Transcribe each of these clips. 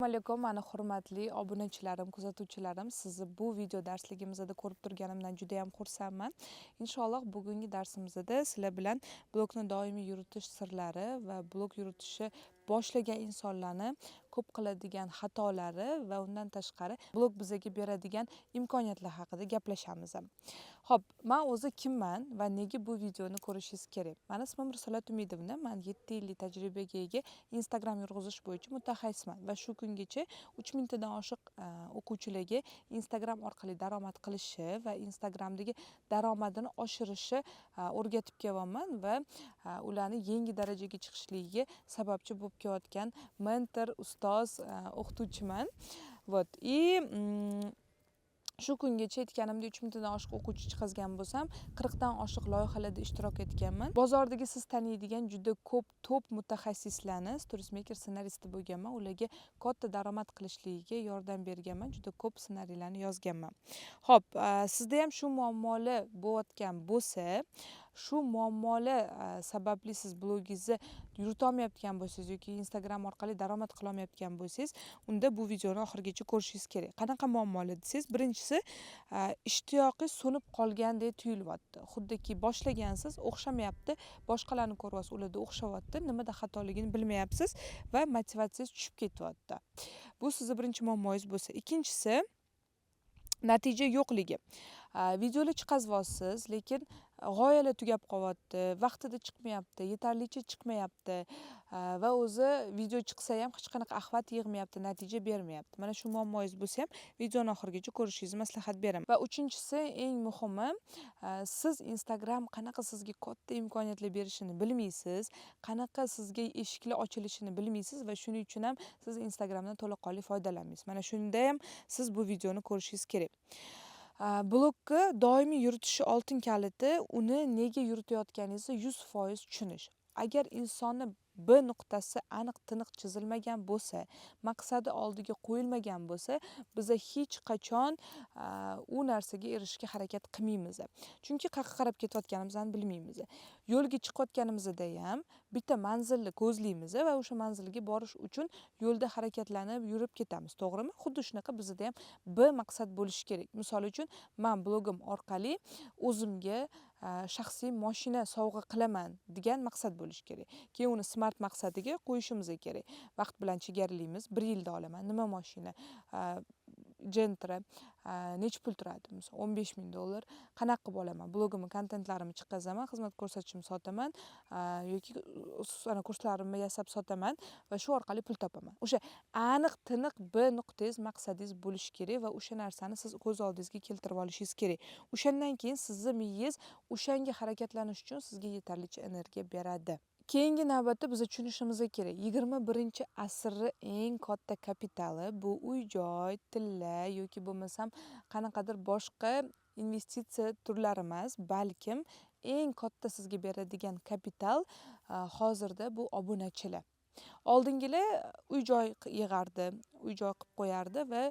Alaykum, mani hurmatli obunachilarim, kuzatuvchilarim. Sizni bu video darsligimizda ko'rib turganimdan juda ham xursandman. Inshaalloh, bugungi darsimizda sizlar bilan blogni doimiy yuritish sirlari va blog yuritishni boshlagan insonlarni ko'p qiladigan xatolari va undan tashqari blog bizaga beradigan imkoniyatlar haqida gaplashamiz. Xo'p, man o'zi kimman va nega bu videoni ko'rishingiz kerak? Mani ismim Risolat Umidovna. Man 7 yillik tajribaga ega Instagram yurg'izish bo'yicha mutaxassisman va shu kungacha 3000 tadan oshiq o'quvchilarga Instagram orqali daromad qilishi va Instagramdagi daromadini oshirishi o'rgatib kelyapman va ularni yangi darajaga chiqishligiga sababchi bo'lib kelayotgan mentor, ustoz, o'qituvchiman. Вот. И shu kungacha, aytganimdek, 3000 tadan oshiq o'quvchi chiqazgan bo'lsam, 40 dan oshiq loyihalarda ishtirok etganman. Bozordagi siz taniydigan juda ko'p top mutaxassislarni storiesmaker ssenaristi bo'lganman, ularga katta daromad qilishligiga yordam berganman, juda ko'p ssenariylarni yozganman. Ho'p, sizda ham shu muammolar bo'layotgan bo'lsa, shu muammolar sababli siz blogingizni yuritolmayotgan bo'lsangiz yoki Instagram orqali daromad qilolmayotgan bo'lsangiz, unda bu videoni oxirigacha ko'rishingiz kerak. Qanaqa muammolar desangiz, birinchisi, ishtiyoqingiz so'nib qolgandek tuyulyapti. Xuddiki boshlagansiz, o'xshamayapti, boshqalarni ko'ryapsiz, ularda o'xshayapti, nimada xatoligini bilmayapsiz va motivatsiyangiz tushib ketyapti. Bu sizni birinchi muammongiz bo'lsa, ikkinchisi, natija yo'qligi. Videolar chiqazyapsiz, lekin g'oyalar tugab qolyapti, vaqtida chiqmayapti, yetarlicha chiqmayapti va o'zi video chiqsa ham hech qanaqa охват yig'mayapti, natija bermayapti. Mana shu muammoyingiz bo'lsa ham, videoni oxirigacha ko'rishingizni maslahat beraman. Va uchinchisi, eng muhimi, siz Instagram qanaqa sizga katta imkoniyatlar berishini bilmaysiz, qanaqa sizga eshiklar ochilishini bilmaysiz va shuning uchun ham siz Instagramdan to'laqonli foydalanmaysiz. Mana shunda ham siz bu videoni ko'rishingiz kerak. Blogni doimiy yuritishi oltin kaliti uni nega yuritayotganingizni 100% tushunish. Agar insonni B nuqtasi aniq, tiniq chizilmagan bo'lsa, maqsadi oldiga qo'yilmagan bo'lsa, biza hech qachon u narsaga erishishga harakat qilmaymiz, chunki qayerga qarab ketayotganimizni bilmaymiz. Yo'lga chiqayotganimizda ham bitta manzilni ko'zlaymiz va o'sha manzilga borish uchun yo'lda harakatlanib yurib ketamiz, to'g'rimi? Xuddi shunaqa bizada ham B maqsad bo'lishi kerak. Misol uchun, man blogim orqali o'zimga shaxsiy moshina sovg'a qilaman degan maqsad bo'lishi kerak. Keyin uni smart maqsadiga qo'yishimiz kerak. Vaqt bilan chegaralaymiz: bir yilda olaman. Nima moshina? Gentra. Nechi pul turadi? Misol, 15 000 dollar. Qanaqa qilib olaman? Blogimni kontentlarimni chiqazaman, xizmat ko'rsatishimni sotaman yoki ana kurslarimni yasab sotaman va shu orqali pul topaman. O'sha aniq, tiniq B nuqtangiz, maqsadingiz bo'lishi kerak va o'sha narsani siz ko'z oldingizga keltirib olishingiz kerak. O'shandan keyin sizni miyangiz o'shanga harakatlanish uchun sizga yetarlicha energiya beradi. Keyingi navbatda biz tushunishimiz kerak, 21-asrni eng katta kapitali bu uy joy, tilla yoki bo'lmasam qanaqadir boshqa investitsiya turlari emas, balkim eng katta sizga beradigan kapital hozirda bu obunachilar. Oldingilar uy joy yig'ardi, uy joy qilib qo'yardi va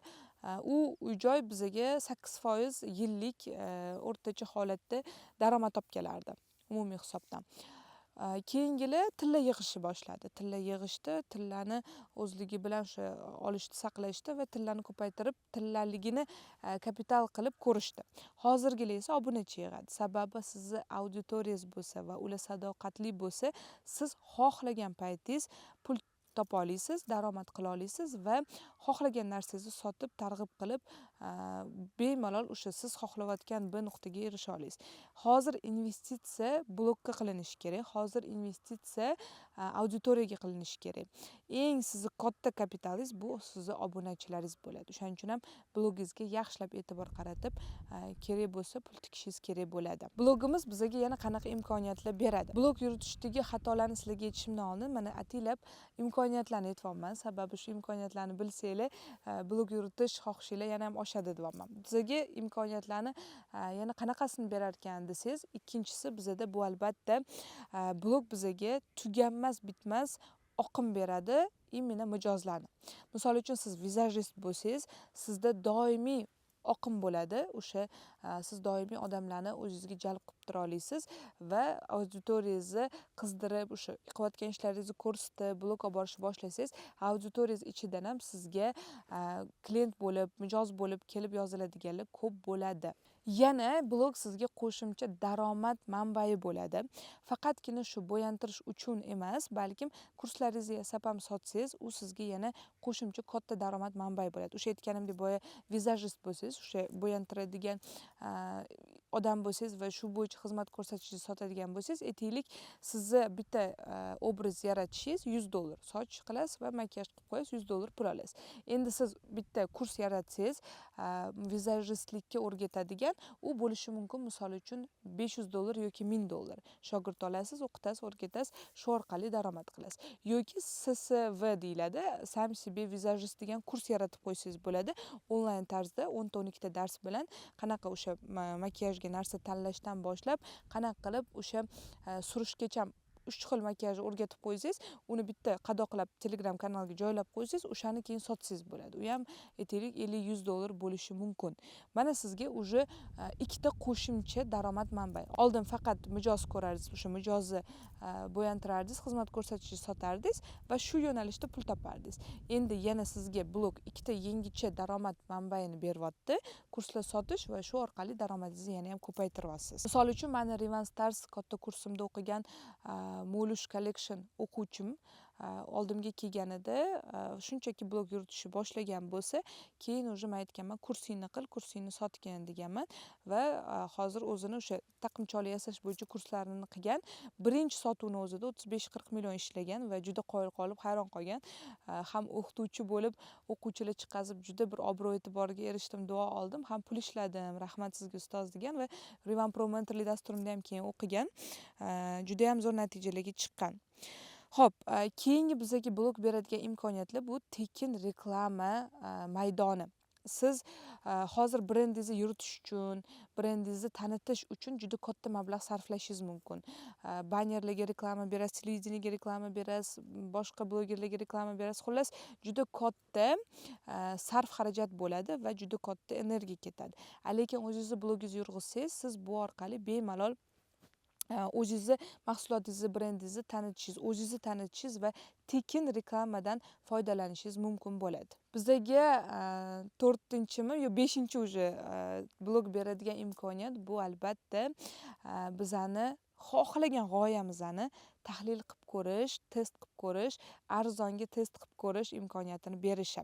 u uy joy bizaga 8% yillik o'rtacha holatda daromad olib kelardi umumiy hisobdan. Keyingilar tilla yig'ishni boshladi. Tilla yig'ishdi, tillani o'zligi bilan o'sha olishdi, saqlashdi va tillani ko'paytirib, tillaligini kapital qilib ko'rishdi. Hozirgilar esa obunachi yig'adi. Sababi sizni auditoriyangiz bo'lsa va ular sadoqatli bo'lsa, siz xohlagan paytingiz pul topa olasiz, daromad qila olasiz va xohlagan narsangizni sotib, targ'ib qilib, bemalol o'sha siz xohlayotgan B nuqtaga erisha olasiz. Hozir investitsiya blogga qilinishi kerak, hozir investitsiya auditoriyaga qilinishi kerak. Eng sizni katta kapitalingiz bu sizni obunachilaringiz bo'ladi. O'shaning uchun ham blogingizga yaxshilab e'tibor qaratib, kerak bo'lsa pul tikishingiz kerak bo'ladi. Blogimiz bizaga yana qanaqa imkoniyatlar beradi? Blog yuritishdagi xatolarni sizlarga aytishimdan oldin mana ataylab imkoniyatlarni aytyapman, sababi shu imkoniyatlarni bilsanglar, blog yuritish xohishinglar yana ham oshadi deyapman. Bizaga imkoniyatlarni yana qanaqasini berar ekan desangiz, ikkinchisi bizada bu, albatta, blog bizaga tuganmas, bitmas oqim beradi, именно mijozlarni. Misol uchun, siz vizajist bo'lsangiz, sizda doimiy oqim bo'ladi. O'sha siz doimiy odamlarni o'zingizga jalb qilib tura olasiz va auditoriyangizni qizdirib, o'sha qilayotgan ishlaringizni ko'rsatib, blog olib borishni boshlasangiz, auditoriyangiz ichidan ham sizga klient bo'lib, mijoz bo'lib kelib yoziladiganlar ko'p bo'ladi. Yana blog sizga qo'shimcha daromad manbai bo'ladi. Faqatgina shu bo'yantirish uchun emas, balkim kurslaringizni yasab ham sotsangiz, u sizga yana qo'shimcha katta daromad manbai bo'ladi. O'sha aytganimdek, boya vizajist bo'lsangiz, o'sha bo'yantiradigan odam bo'lsangiz va shu bo'yicha xizmat ko'rsatishingizni sotadigan bo'lsangiz, aytaylik, sizni bitta obraz yaratishingiz $100. Soch qilasiz va makiyaj qilib qo'yasiz, $100 pul olasiz. Endi siz bitta kurs yaratsangiz, vizajistlikka o'rgatadigan, u bo'lishi mumkin, misol uchun $500 yoki $1000. Shogird olasiz, o'qitasiz, o'rgatasiz, shu orqali daromad qilasiz. Yoki SSV deyiladi, Сам себе визажист degan kurs yaratib qo'ysangiz bo'ladi. Onlayn tarzda 10 ta 12 ta dars bilan qanaqa o'sha makiyajga narsa tanlashdan boshlab, qanaqa qilib o'sha surishgacha 3 xil makiyajni o'rgatib qo'ysangiz, uni bitta qadoqlab Telegram kanalga joylab qo'ysangiz, o'shani keyin sotsangiz bo'ladi. U ham aytaylik $50-100 bo'lishi mumkin. Mana sizga уже ikkita qo'shimcha daromad manbai. Oldin faqat mijoz ko'rardingiz, o'sha mijozni bo'yantirardingiz, xizmat ko'rsatishni sotardingiz va shu yo'nalishda pul topardingiz. Endi yana sizga blog ikkita yangicha daromad manbaini beryapti. Kurslar sotish va shu orqali daromadingizni yana ham ko'paytiryapsiz. Misol uchun, mani Rivan Stars katta kursimda o'qigan Molush Collection o'quvchim oldimga kelganida shunchaki blog yuritishni boshlagan bo'lsa, keyin уже men aytganman, kursingni qil, kursingni sotgin deganman va hozir o'zini o'sha taqinchoqlar yasash bo'yicha kurslarini qilgan. Birinchi sotuvni o'zida 35-40 million ishlagan va juda qoyil qolib, hayron qolgan. Ham o'qituvchi bo'lib, o'quvchilar chiqazib, juda bir obro' e'tiborga erishdim, duo oldim, ham pul ishladim, rahmat sizga ustoz degan va Rivan Pro mentorlik dasturimda ham keyin o'qigan. Juda ham zo'r natijalarga chiqqan. Xo'p, keyingi bizga blog beradigan imkoniyatlar bu tekin reklama maydoni. Siz hozir brendingizni yuritish uchun, brendingizni tanitish uchun juda katta mablag' sarflashingiz mumkin. Bannerlarga reklama berasiz, televideniyega reklama berasiz, boshqa blogerlarga reklama berasiz. Xullas, juda katta sarf xarajat bo'ladi va juda katta energiya ketadi. Lekin o'zingizni blogingizni yurg'izsangiz, siz bu orqali bemalol o'zingizni mahsulotingizni, brendingizni tanitishingiz, o'zingizni tanitishingiz va tekin reklamadan foydalanishingiz mumkin bo'ladi. Bizaga to'rtinchimi yo beshinchi уже blog beradigan imkoniyat bu albatta bizani xohlagan g'oyamizni tahlil qilib ko'rish, test qilib ko'rish, arzonga test qilib ko'rish imkoniyatini berishi.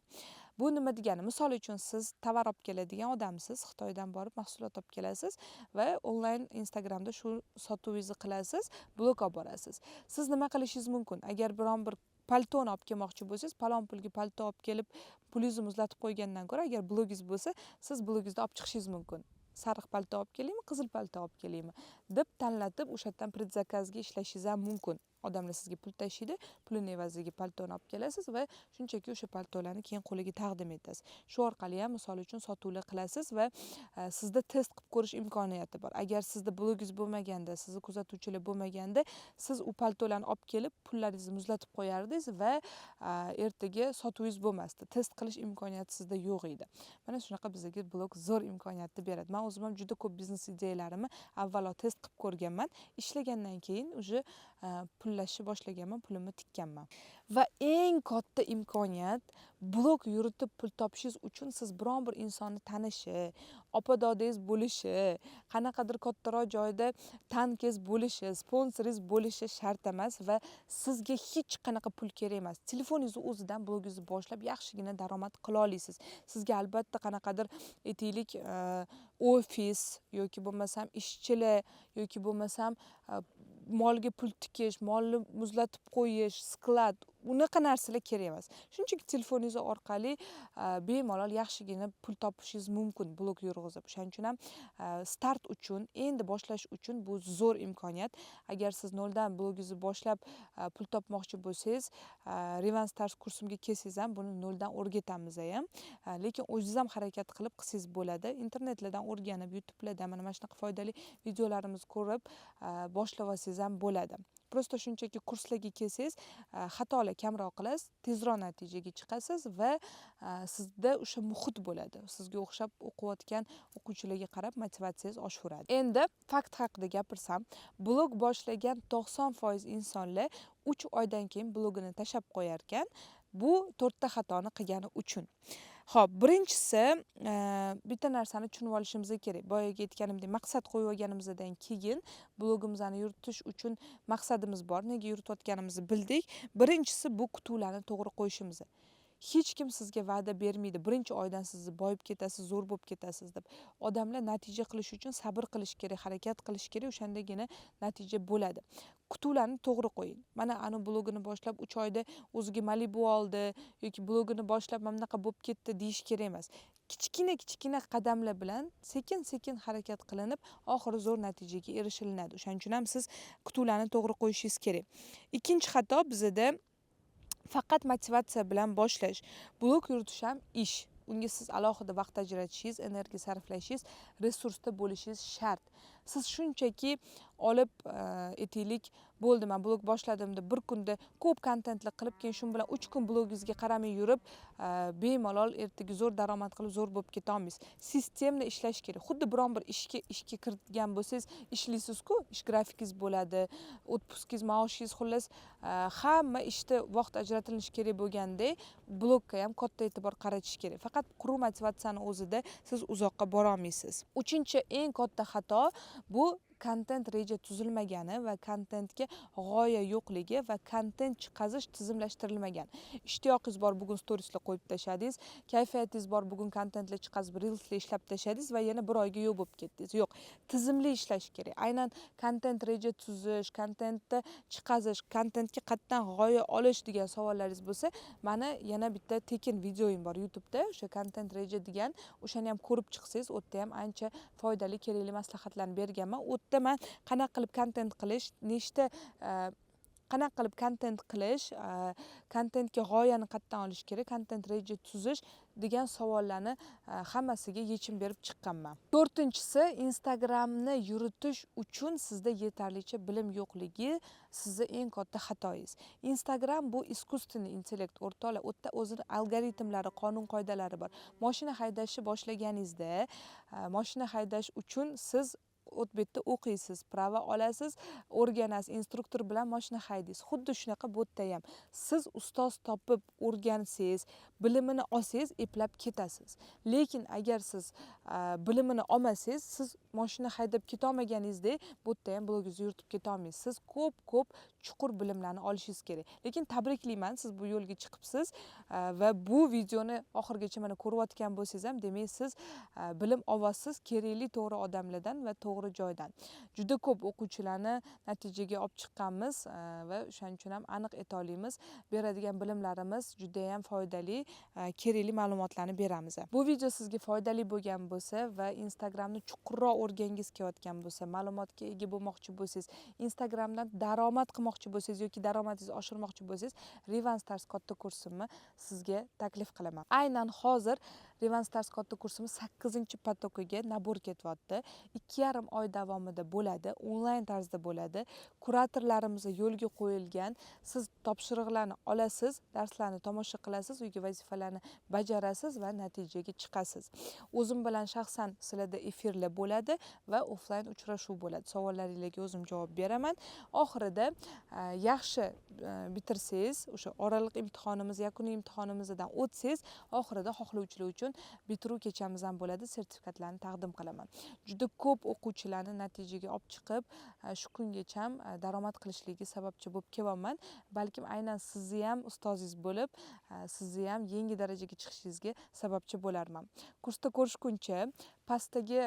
Bu nima degani? Misol uchun, siz tovar olib keladigan odamsiz, Xitoydan borib mahsulot olib kelasiz va onlayn Instagramda shu sotuvingizni qilasiz, blog olib borasiz. Siz nima qilishingiz mumkin? Agar biron bir paltoni olib kelmoqchi bo'lsangiz, palon pulga palto olib kelib, pulingizni muzlatib qo'ygandan ko'ra, agar blogingiz bo'lsa, siz blogingizda olib chiqishingiz mumkin. Sariq palto olib kelaymi, qizil palto olib kelaymi deb tanlatib, o'sha yerdan предзаказ ga ishlashingiz ham mumkin. Odamlar sizga pul tashiydi, pulini evaziga paltoni olib kelasiz va shunchaki o'sha paltolarni keyin qo'liga taqdim etasiz. Shu orqali ham misol uchun sotuvlar qilasiz va sizda test qilib ko'rish imkoniyati bor. Agar sizda blogingiz bo'lmaganda, sizni kuzatuvchilar bo'lmaganda, siz u paltolarni olib kelib, pullaringizni muzlatib qo'yardingiz va ertaga sotuvingiz bo'lmasdi. Test qilish imkoniyati sizda yo'q edi. Mana shunaqa bizga blog zo'r imkoniyatni beradi. Men o'zim ham juda ko'p biznes ideyalarimni avvalo test qilib ko'rganman. Ishlagandan keyin уже pullashni boshlaganman, pulimni tikkanman. Va eng katta imkoniyat, blog yuritib pul topishingiz uchun siz biron bir insonni tanishi, opa dodangiz bo'lishi, qanaqadir kattaroq joyda tankingiz bo'lishi, sponsoringiz bo'lishi shart emas va sizga hech qanaqa pul kerak emas. Telefoningizni o'zidan blogingizni boshlab yaxshigina daromad qila olasiz. Sizga albatta qanaqadir aytaylik, ofis yoki bo'lmasam ishchilar yoki bo'lmasam molga pul tikish, molni muzlatib qo'yish, склад, unaqa narsalar kerak emas. Shunchaki telefoningiz orqali bemalol yaxshigina pul topishingiz mumkin blog yurg'izib. O'shaning uchun ham start uchun, endi boshlash uchun bu zo'r imkoniyat. Agar siz noldan blogingizni boshlab pul topmoqchi bo'lsangiz, Rivan Stars kursimga kelsangiz ham buni noldan o'rgatamiz ham. Lekin o'zingiz ham harakat qilib qilsangiz bo'ladi. Internetlardan o'rganib, YouTube'lardan mana shunaqa foydali videolarimizni ko'rib, boshlab olsangiz ham bo'ladi. Просто shunchaki kurslarga kelsangiz, xatolar kamroq qilasiz, tezroq natijaga chiqasiz va sizda o'sha muhit bo'ladi. Sizga o'xshab o'qiyotgan o'quvchilarga qarab motivatsiyangiz oshaveradi. Endi fakt haqida gapirsam, blog boshlagan 90% insonlar 3 oydan keyin blogini tashlab qo'yarkan. Bu 4 ta xatoni qilgani uchun. Xo'p, birinchisi, bitta narsani tushunib olishimiz kerak. Boyagi aytganimdek, maqsad qo'yib olganimizdan keyin blogimizni yuritish uchun maqsadimiz bor, nega yuritayotganimizni bildik. Birinchisi, bu kutuvlarni to'g'ri qo'yishimiz. Hech kim sizga va'da bermaydi, birinchi oydan sizni boyib ketasiz, zo'r bo'lib ketasiz deb. Odamlar natija qilish uchun sabr qilish kerak, harakat qilish kerak, o'shandagina natija bo'ladi. Kutuvlarni to'g'ri qo'ying. Mana ani blogini boshlab 3 oyda o'ziga Malibu oldi yoki blogini boshlab mana bunaqa bo'lib ketdi deyish kerak emas. Kichkina kichkina qadamlar bilan sekin sekin harakat qilinib, oxiri zo'r natijaga erishilinadi. O'shaning uchun ham siz kutuvlarni to'g'ri qo'yishingiz kerak. Ikkinchi xato bizada faqat motivatsiya bilan boshlash. Blog yuritish ham ish. Unga siz alohida vaqt ajratishingiz, energiya sarflashingiz, resursda bo'lishingiz shart. Siz shunchaki olib, aytaylik, bo'ldi, man blog boshladim deb bir kunda ko'p kontentlar qilib, keyin shu bilan 3 kun blogingizga qaramay yurib, bemalol ertaga zo'r daromad qilib, zo'r bo'lib ketolmaysiz. Системно ishlash kerak. Xuddi biron bir ishga kirgan bo'lsangiz, ishlaysiz-ku, ish grafikingiz bo'ladi, отпуск ingiz, maoshingiz, xullas, hamma ishda vaqt ajratilishi kerak bo'lgandek, blogga ham katta e'tibor qaratish kerak. Faqat quruq motivatsiyani o'zida siz uzoqqa borolmaysiz. Uchinchi eng katta xato, bu kontent reja tuzilmagani va kontentga g'oya yo'qligi va kontent chiqazish tizimlashtirilmagan. Ishtiyoqingiz bor, bugun storieslar qo'yib tashladingiz, kayfiyatingiz bor, bugun kontentlar chiqazib, reelslar ishlab tashladingiz va yana bir oyga yo'q bo'lib ketdingiz. Yo'q, tizimli ishlash kerak. Aynan kontent reja tuzish, kontentni chiqazish, kontentga qayerdan g'oya olish degan savollaringiz bo'lsa, mani yana bitta tekin videoyim bor YouTube'da, o'sha kontent reja degan, o'shani ham ko'rib chiqsangiz, u yerda ham ancha foydali, kerakli maslahatlarni berganman. U yerda man qanaqa qilib kontent qilish, nechta qanaqa qilib kontent qilish, kontentga g'oyani qayerdan olish kerak, kontent reja tuzish degan savollarni hammasiga yechim berib chiqqanman. To'rtinchisi, Instagramni yuritish uchun sizda yetarlicha bilim yo'qligi sizni eng katta xatoyingiz. Instagram bu искусственный интеллект, o'rtoqlar, u yerda o'zini algoritmlari, qonun qoidalari bor. Moshina haydashni boshlaganingizda, moshina haydash uchun siz bu yerda o'qiysiz, права olasiz, o'rganasiz, instruktor bilan moshina haydaysiz. Xuddi shunaqa bu yerda ham siz ustoz topib o'rgansangiz, bilimini olsangiz, eplab ketasiz. Lekin agar siz bilimini olmasangiz, siz moshina haydab ketolmaganingizdek, bu yerda ham blogingizni yuritib ketolmaysiz. Siz ko'p ko'p chuqur bilimlarni olishingiz kerak. Lekin tabriklayman, siz bu yo'lga chiqibsiz va bu videoni oxirigacha mana ko'rayotgan bo'lsangiz ham, demak, siz bilim olyapsiz kerakli, to'g'ri odamlardan va to'g'ri joydan. Juda ko'p o'quvchilarni natijaga olib chiqqanmiz va o'shaning uchun ham aniq ayta olamiz, beradigan bilimlarimiz judayam foydali, kerakli ma'lumotlarni beramiz. Bu video sizga foydali bo'lgan bo'lsa va Instagramni chuqurroq o'rgangingiz kelayotgan bo'lsa, ma'lumotga ega bo'lmoqchi bo'lsangiz, Instagramdan daromad qilmoqchi bo'lsangiz yoki daromadingizni oshirmoqchi bo'lsangiz, Rivan Stars katta kursimni sizga taklif qilaman. Aynan hozir Rivan Stars katta kursimiz sakkizinchi поток iga набор ketyapti. 2,5 oy davomida bo'ladi, onlayn tarzda bo'ladi. Kuratorlarimiz yo'lga qo'yilgan. Siz topshiriqlarni olasiz, darslarni tomosha qilasiz, uyga vazifalarni bajarasiz va natijaga chiqasiz. O'zim bilan shaxsan sizlarda efirlar bo'ladi va offlayn uchrashuv bo'ladi. Savollaringlarga o'zim javob beraman. Oxirida yaxshi bitirsangiz, o'sha oraliq imtihonimiz, yakuniy imtihonimizdan o'tsangiz, oxirida xohlovchilar uchun bitiruv kechamiz ham bo'ladi, sertifikatlarni taqdim qilaman. Juda ko'p o'quvchilarni natijaga olib chiqib, shu kungacham daromad qilishligiga sababchi bo'lib kelyapman. Balkim aynan sizni ham ustozingiz bo'lib, sizni ham yangi darajaga chiqishingizga sababchi bo'larman. Kursda ko'rishguncha. Pastdagi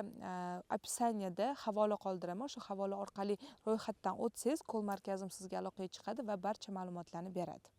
описание da havola qoldiraman. O'sha havola orqali ro'yxatdan o'tsangiz, call markazim sizga aloqaga chiqadi va barcha ma'lumotlarni beradi.